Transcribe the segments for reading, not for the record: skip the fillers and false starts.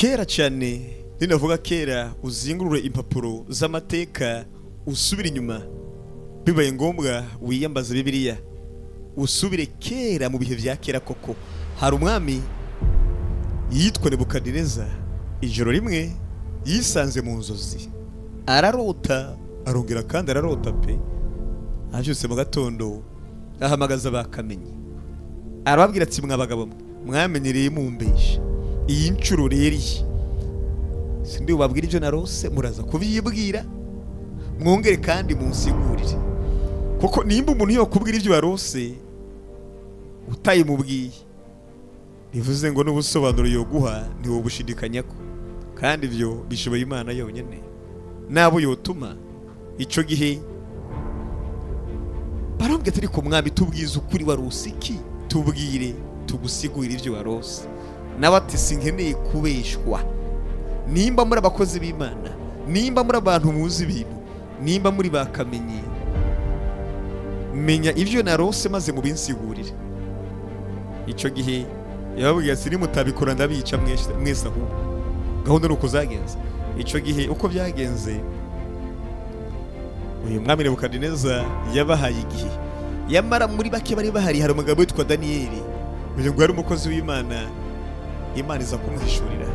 Kera cyane, ninavuga kera uzingurure impapuro z'amateka, usubire inyuma, bibaye ngombwa wiyambaze Bibiliya, usubire kera mu bihe bya kera koko. Hari umwami yitwa Nebukadineza. Ijoro rimwe yisanze mu nzozi, ararota, arongera kandi ararota pe. Abyutse mu gatondo ahamagaza bakamenye, arababwira ati: "Mwa bagabo mwe mwamenyereye mumbesha, iyi nshuro rero iyi sindi bubabwire ibyo narose, muraza kubyibwira mwongere kandi munsigurire." Kuko nimba umuntu yakubwira ibyo warose utayimubwiye, bivuze ngo n'ubusobanuro yoguha ntiwobushidikanyako, kandi ibyo bishoboye Imana yonyine nabo yotuma. Icyo gihe barambwira ati: "Ariko mwami, tubwize ukuri, warose iki? Tubwire tugusigurire ibyo warose." Nawe ati: "Sinkeneye kubeshwa. Nimba muri abakozi b'Imana, nimba muri abantu muzi ibintu, nimba muri bakamenye, menya ibyo narose maze mubinsigurire." Icyo gihe yababwiye ati: "Nimutabikora ndabica mwese mwese." Ahubwo gahunda ni uko zagenze. Icyo gihe uko byagenze, uyu mwami Nebukadineza yabahaye igihe. Yamara muri bake bari bahari hari umugabo witwa Daniyeli. Uyu ngo yari umukozi w'Imana, Imana iza kumuhishurira.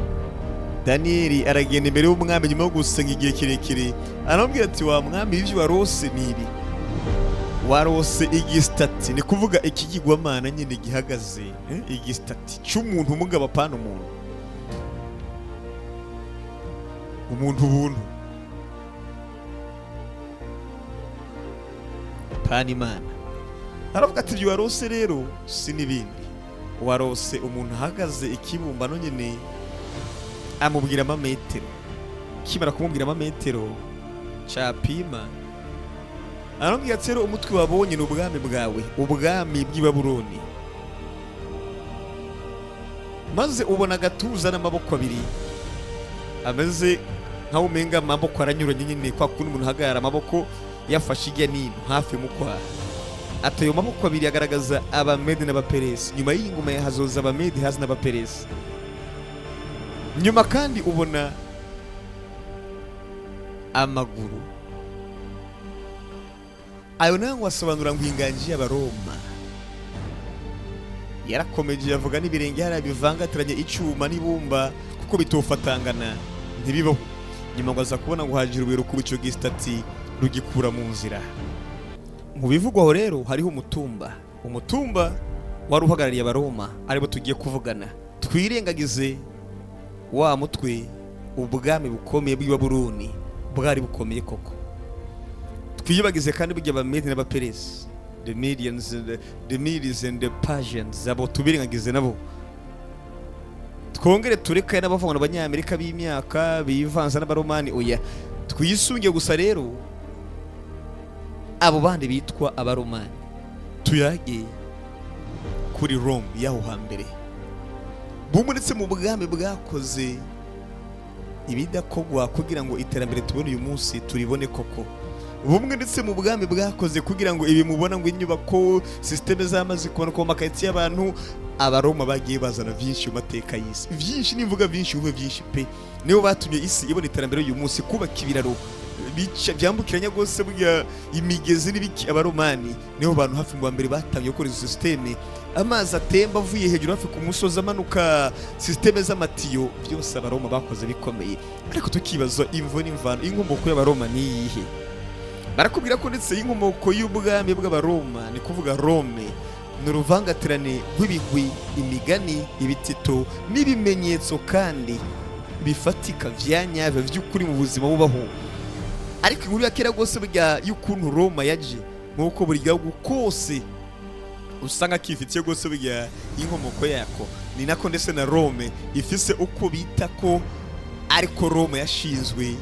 Daniyeli aragenda imbere y'umwami nyuma yo gusenga igihe kirekire, aramubwira ati: "Wa mwami, ibyo warose ni ibi. Warose igisitati, ni kuvuga ikigirwamana nyine gihagaze, igisitati cy'umuntu, umugabo, apana umuntu, umuntu ubuntu, pana Imana." Aravuga ati: "Ibyo warose rero si n'ibindi, warose umuntu ahagaze, ikibumbano nyine." Amubwira amametero. Kimara kumubwira amametero capima, aramubwira ati: "Rero umutwe wabonye ni ubwami bwawe, ubwami bw'i Babuloni. Maze ubona agatuza n'amaboko abiri ameze nkaho umenga amaboko aranyuranye nyine, kwa kundi umuntu ahagarara amaboko yafashe ijya n'ino hafi mu kwaha." Ati: "Ayo maboko abiri agaragaza Abamedi n'Abaperesi. Nyuma y'iyi ngoma ya hazoza Abamedi, haza n'Abaperesi. Nyuma kandi ubona amaguru, ayo nayo ngo asobanura ngo inganji y'Abaroma." Yarakomeje avuga n'ibirenge hariya bivangatiranye icyuma n'ibumba, kuko bitofatangana, ntibibaho. Nyuma ngo aza kubona ngo hagira urubuye rukuba icyo gisitati, rugikura mu nzira. Mu bivugwaho rero hariho umutumba, umutumba wari uhagarariye Abaroma, aribo tugiye kuvugana. Twirengagize wa mutwe, ubwami bukomeye bw'i Babuloni bwari bukomeye koko. Twiyibagize kandi burya Abamedi n'Abaperesi, the Medians, the Medes and the Persians, abo tubirengagize nabo. Twongere tureke n'abavuga ngo Abanyamerika b'imyaka bivanze n'Abaromani, oya. Twisunge gusa rero abo bandi bitwa Abaromani, tuyage kuri Rome y'aho hambere, bumuretse mu bwami bwakoze ibidakogwa kugira ngo iterambere tubone uyu munsi turibone koko, bumwe ndetse mu bwami bwakoze kugira ngo ibi mubona ngo inyubako, système z'amazi kumanuka mu makaritsiye y'abantu. Abaroma bagiye bazana byinshi mu mateka y'isi, byinshi, nimvuga byinshi wumve byinshi pe. Nibo batumye isi ibona iterambere uyu munsi, kubaka ibiraro bica byambukiranya rwose burya imigezi n'ibiki. Abaromani nibo bantu hafi mu ba mbere batangiye gukora izo système, amazi atemba avuye hejuru hafi ku musozi amanuka, système z'amatiyo, byose Abaroma bakoze bikomeye. Ariko tukibaza imvo n'imvano, inkomoko y'Abaroma ni iyihe? Barakubwira ko ndetse inkomoko y'ubwami bw'Abaroma, ni kuvuga Rome, ni uruvangatirane rw'ibigwi, imigani, ibitito n'ibimenyetso kandi bifatika vya nyabyo by'ukuri mu buzima bubaho. Ariko inkuru ya kera rwose burya y'ukuntu Roma yaje, nk'uko buri gihugu kose usanga kifitiye rwose burya inkomoko yako, ni nako ndetse na Rome ifise uko bita ko ariko Roma yashinzwe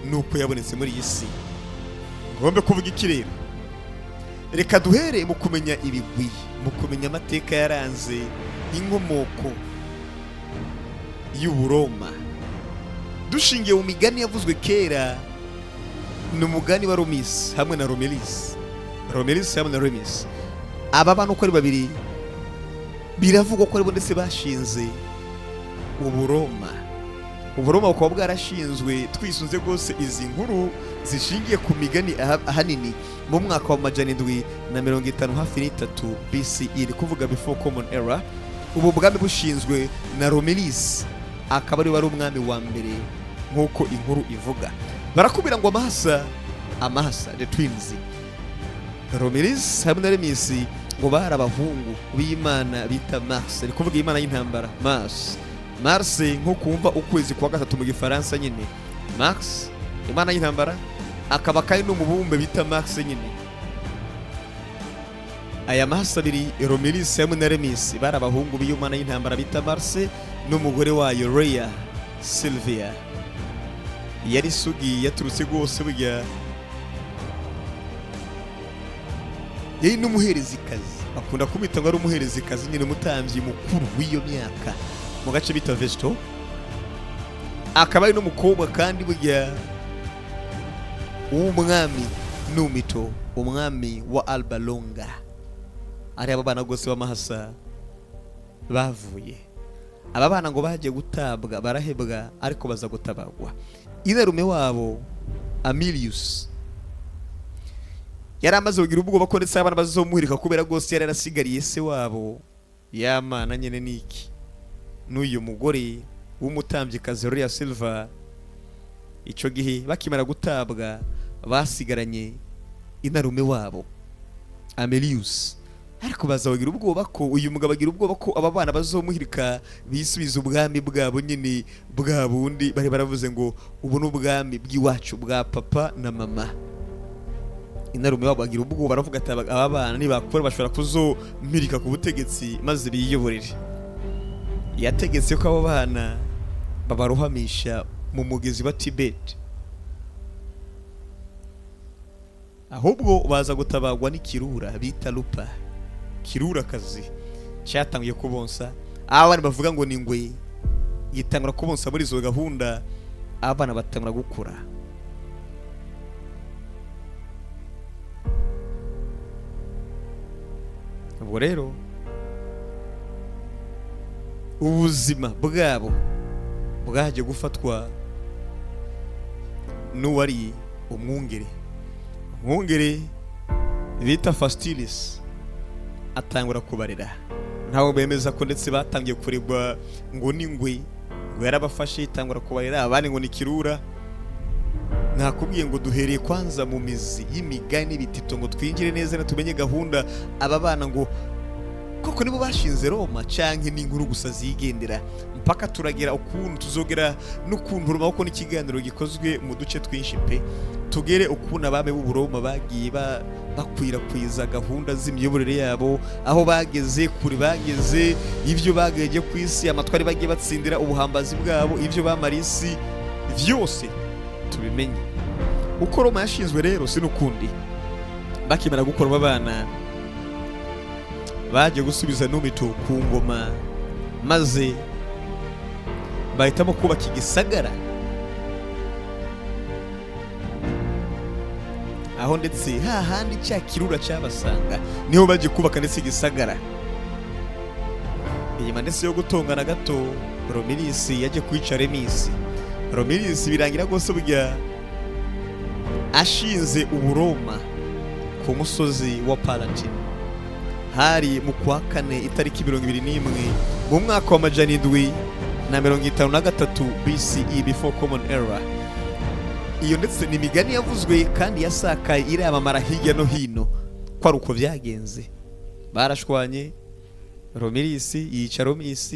nuko yabonetse muri iyi si. Ngombe kuvuga iki rero? Reka duhere mu kumenya ibigwi, mu kumenya amateka yaranze inkomoko y'Uburoma, dushingiye mu migani yavuzwe kera. Ni umugani wa Romisi hamwe na Romelisi, Romelisi hamwe na Remisi. Aba bana uko ari babiri biravugwa ko aribo ndetse bashinze Uburoma. Uburoma bukaba bwarashinzwe twisunze rwose izi nkuru zishingiye ku migani ahanini mu mwaka wa 753 BCE, ni kuvuga before common era. Ubu bwami bushinzwe na Romulus, akaba ari wari umwami wa mbere nk'uko inkuru ivuga. Barakubwira ngo amahasa amahasa, the twins Romulus hamwe na Remus, ngo bari abahungu b'Imana bita Mars, ni kuvuga Imana y'intambara Mars. Mars nko kumva ukwezi kwa gatatu mu Gifaransa nyine, Mars Imana y'intambara, akaba kandi n'umubumbe bita Mars nyine. Aya mahasa abiri, Romulus hamwe na Remus, bari abahungu b'iyo mana y'intambara bita Mars n'umugore wayo Rhea Silvia. Yari isugi yaturutse rwose, burya yari n'umuherezikazi, bakunda kumwita ngo ari umuherezikazi nyine, umutambyi mukuru w'iyo myaka mu gace bita Vesto, akaba ari n'umukobwa kandi burya w'umwami Numito, umwami wa Alba Longa. Ari aba bana rwose b'amahasa bavuye. Aba bana ngo bagiye gutabwa, barahebwa, ariko baza gutabagwa. Inarume wabo Amilius yari amaze kugira ubwoba ko ndetse abana bazomuhirika, kubera rwose yari yarasigariye se wabo yamana nyine niki n'uyu mugore w'umutambyikazi Rhea Silva. Icyo gihe bakimara gutabwa basigaranye inarume wabo Amelius, ariko baza bagira ubwoba ko uyu mugabo agira ubwoba ko aba bana bazomuhirika bisubiza ubwami bwabo nyine bwa bundi bari baravuze ngo ubu ni ubwami bw'iwacu bwa papa na mama. Inarume wabo bagira ubwoba, baravuga ati aba bana nibakura bashobora kuzomirika ku butegetsi maze biyoborere. Yategetse ko abo bana babarohamisha mu mugezi wa Tibet, ahubwo baza gutabagwa n'ikirura bita Lupa, kirura kazi cyatangiye kubonsa. Abana bavuga ngo ni ingwe yitangura kubonsa muri izo gahunda, abana batangura gukura. Ubwo rero ubuzima bwabo bwaje gufatwa n'uwari umwungere bita Fastilis, atangura kubarera. Ntawe bemeza ko ndetse batangiye kuregwa ngo n'ingwe, ngo yarabafashe itangura kubarera, abandi ngo ni kirura. Nakubwiye ngo duhereye kwanza mu mizi y'imigani n'ibitito ngo twinjire neza na tumenye gahunda aba bana ngo koko nibo bashinze Roma canke n'inkuru gusa zigendera, mpaka turagera ukuntu tuzogera n'ukuntu Roma, kuko n'ikiganiro gikozwe mu duce twinshi pe, tugere ukuntu abami b'Uburoma bagiye bakwirakwiza gahunda z'imiyoborere yabo, aho bageze kure bageze, ibyo bageje ku isi, amatwari bagiye batsindira, ubuhambazi bwabo, ibyo bamara isi, vyose tubimenye. Uko Roma yashinzwe rero si n'ukundi. Bakimara gukora abana baje gusubiza Numito ku ngoma, maze bahitamo kubaka igisagara aho ndetse hahandi cya kirura cyabasanga niho baje kubaka ndetse igisagara. Inyuma ndetse yo gutongana gato, Romulus yaje kwica Remus. Romulus birangira rwose burya ashinze Uburoma ku musozi wa Palatine. Hari mu kwa kane itariki 21 mu mwaka wa 753 BCE, before common era. Iyo ndetse ni imigani yavuzwe kandi yasakaye iramamara hirya no hino ko ari uko byagenze. Barashwanye, Romulus yica Remus,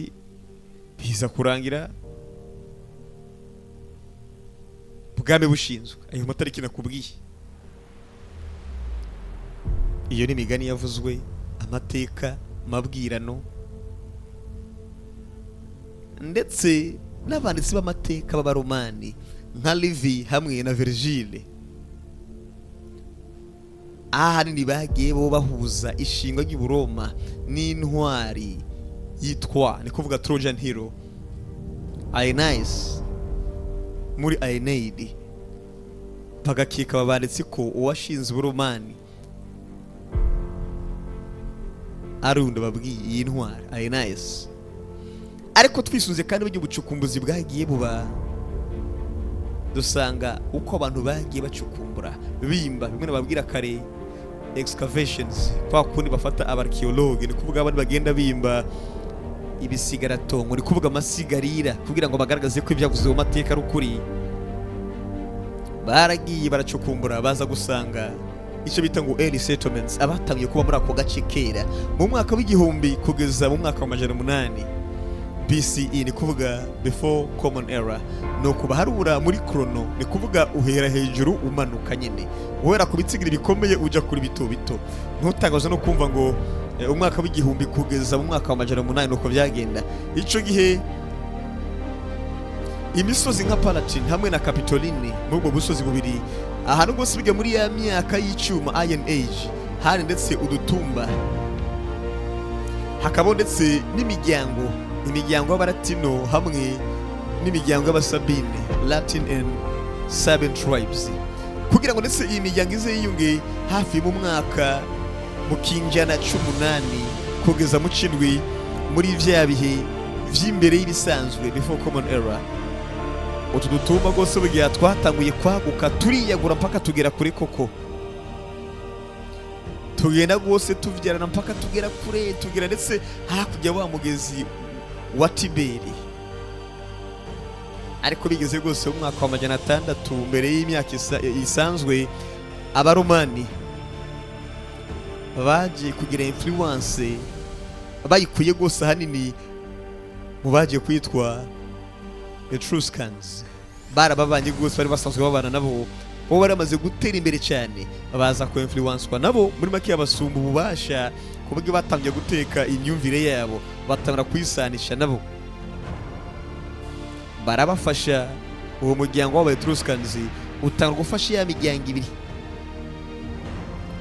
biza kurangira bwami bushinzwe. Ayo matariki nakubwiye, iyo ni imigani yavuzwe, amateka, mabwirano, ndetse n'abanditsi b'amateka b'Abaromani nka Livy hamwe na Virgile, ahanini bagiye bo bahuza ishingwa ry'Uburoma n'intwari yitwa, ni kuvuga Trojan hero Aeneas muri Aeneid. Bagakeka abanditsi ko uwashinze Uburomani ari undi babwiye iyi ntwari Aeneas. Ariko twisunze kandi buryo ubucukumbuzi bwagiye buba, Dusanga uko abantu bagiye bacukumbura, bimba bimwe nababwira kare, excavations, kwa kundi bafata aba archéologues, ni kuvuga abandi bagenda bimba ibisigaratongo, ni kuvuga amasigarira, kugira ngo bagaragaze ko ibyavuze mu mateka ari ukuri. Baragiye baracukumbura, baza gusanga icyo bita ngo early settlements, abatangiye kuba muri ako gace kera mu mwaka w'1000 kugeza mu mwaka wa 800 BCE, ni kuvuga before common era. Ni ukubaharura muri chrono, ni kuvuga uhera hejuru umanuka nyine, uhera ku bitsigiri bikomeye uja kuri bito bito. Ntutangazwe no kumva ngo umwaka w'1000 kugeza mu mwaka wa 800, nuko byagenda. Ico gihe imisozi nka Palatine hamwe na Capitoline, muri ubwo busozi bubiri, ahantu rwose bijya muri ya myaka y'icuma, Iron Age, hari ndetse udutumba, hakabaho ndetse n'imiryango, imiryango y'Abalatino hamwe n'imiryango y'Abasabine, Latin and Sabine tribes, kugira ngo ndetse iyi miryango ize yiyunge hafi mu mwaka mu kinjana c'umunani kugeza mu c'indwi, muri vya bihe vy'imbere y'ibisanzwe, before common era. Utu dutumba rwose bugiye twatanguye kwaguka, turiyagura mpaka tugera kure koko, tugenda rwose tuvyarana mpaka tugera kure, tugera ndetse hakurya wa mugezi wa Tiberi. Ariko bigeze rwose mu mwaka wa 600 mbere y'imyaka isanzwe, Abaromani baje kugira influence, bayikuye rwose ahanini mu bagiye kwitwa Etruscans. Barababanye rwose, bari basanzwe babana nabo, bo bari bamaze gutera imbere cyane, baza ku influencwa nabo. Muri make basumba ububasha ku buryo batangiye guteka imyumvire yabo, batangira kuyisanisha nabo, barabafasha. Uwo muryango w'aba Etruscans utanga gufasha ya miryango ibiri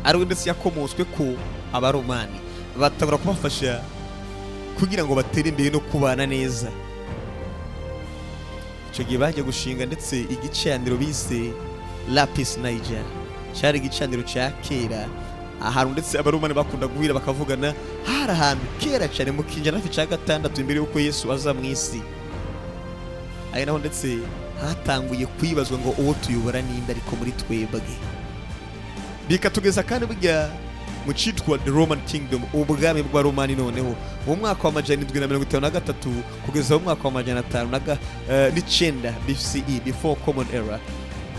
ariwe ndetse yakomotswe ko Abaromani, batangura kubafasha kugira ngo batere imbere no kubana neza. Icyo gihe bagiye gushinga ndetse igicaniro bise Lapis Niger, cyari igicaniro cya kera, ahantu ndetse Abaromani bakunda guhira bakavugana. Hari ahantu kera cyane mu kinjana hafi cya gatandatu imbere y'uko Yesu aza mu isi, ari naho ndetse hatanguye kwibazwa ngo uwo tuyobora ninde ariko muri twebwe. Bikatugeza kandi burya mu cyitwa the Roman Kingdom, ubwami bwa Romani. Noneho mu mwaka wa 753 kugeza mu mwaka wa 509 BCE, before common era.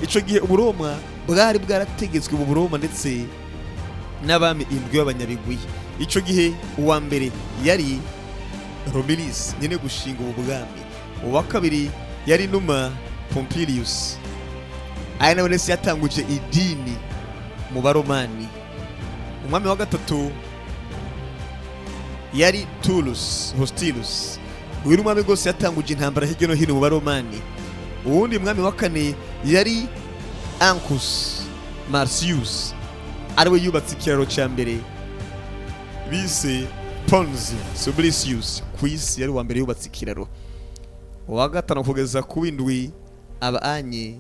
Icyo gihe Uburoma bwari bwarategetswe mu Buroma ndetse n'abami indwi b'abanyabigwi. Icyo gihe uwa mbere yari Romulus, nyine gushinga ubu bwami. Uwa kabiri yari Numa Pompilius, ari nawe ndetse yatanguje idini mu Baromani. Umwami wa gatatu yari Tullus Hostilius. Uyu ni umwami rwose yatanguje intambara hirya no hino mu Baromani. Uwundi mwami wa kane yari Ancus Marcius, ariwe yubatse ikiraro cya mbere bise Pons Sublicius ku isi, yari uwa mbere yubatse ikiraro. Uwa gatanu kugeza ku w'indwi, aba anye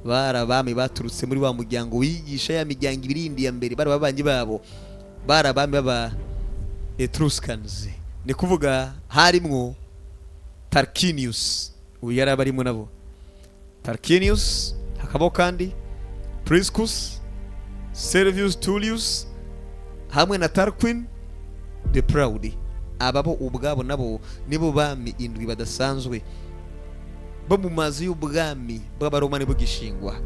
bari abami baturutse muri wa muryango wigisha ya miryango ibirindi ya mbere, bari ababanyi babo, bari abami b'aba Etruscans, ni kuvuga harimwo Tarquinius, uyu yari abarimo nabo Tarquinius, hakabaho kandi Priscus, Servius Tullius hamwe na Tarquin the Proud. Aba bo ubwabo nabo nibo bami indwi badasanzwe bo mu mazu y'ubwami bw'Abaromani bugishingwa,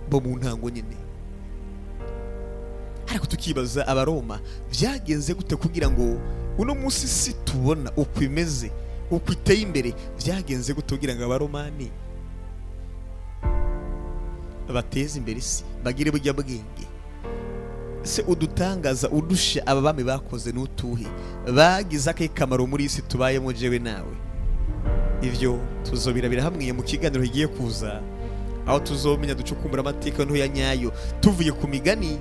bo mu ntango nyine. Ariko tukibaza, Abaroma byagenze gute kugira ngo uno munsi si tubona uko imeze, uko iteye imbere? Byagenze gute kugira ngo Abaromani bateze imbere isi, bagire burya bwenge se? Udutangaza udusha aba bami bakoze n'utuhe? Bagize akahe kamaro muri isi tubayemo jewe nawe? Ivyo tuzobirabira hamwe mu kiganiro kigiye kuza, aho tuzomenya ducukumbura amateka nto ya nyayo tuvuye ku migani.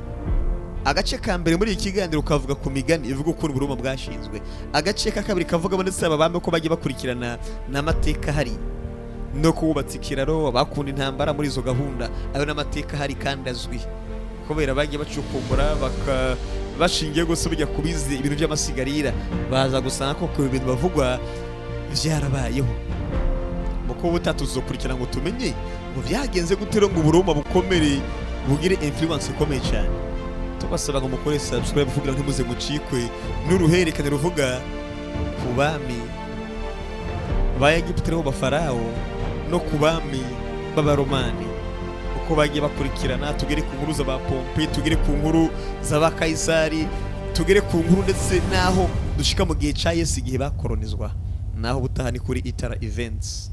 Agace ka mbere muri iki kiganiro kavuga ku migani ivuga ukuntu Uburoma bwashinzwe. Agace ka kabiri kavugamo ndetse aba bami uko bagiye bakurikirana n'amateka ahari, no kububatsa ikiraro, abakunda intambara muri izo gahunda. Ayo n'amateka ahari kandi azwi kubera bagiye bacukumbura, baka bashingiye gusa bijya kubizi ibintu by'amasigarira, baza gusanga koko ibintu bavugwa byarabayeho. Mu kuba ubutaha tuzokurikira ngo tumenye Ngo byagenze gute rero ngo Uburoma bukomere, bugire influence ikomeye cyane? Tubasaba ngo mukore subscribe kugira ngo ntimuze mucikwe n'uruhererekane ruvuga ku bami ba Egiputa aribo bafarawo no ku bami b'Abaromani, uko bagiye bakurikirana. Tugere ku nkuru z'aba Pompe, tugere ku nkuru z'aba Kayisari, tugere ku nkuru ndetse n'aho dushika mu gihe ca Yesu, igihe bakoronizwa. Naho ubutaha, ni kuri Itara Events.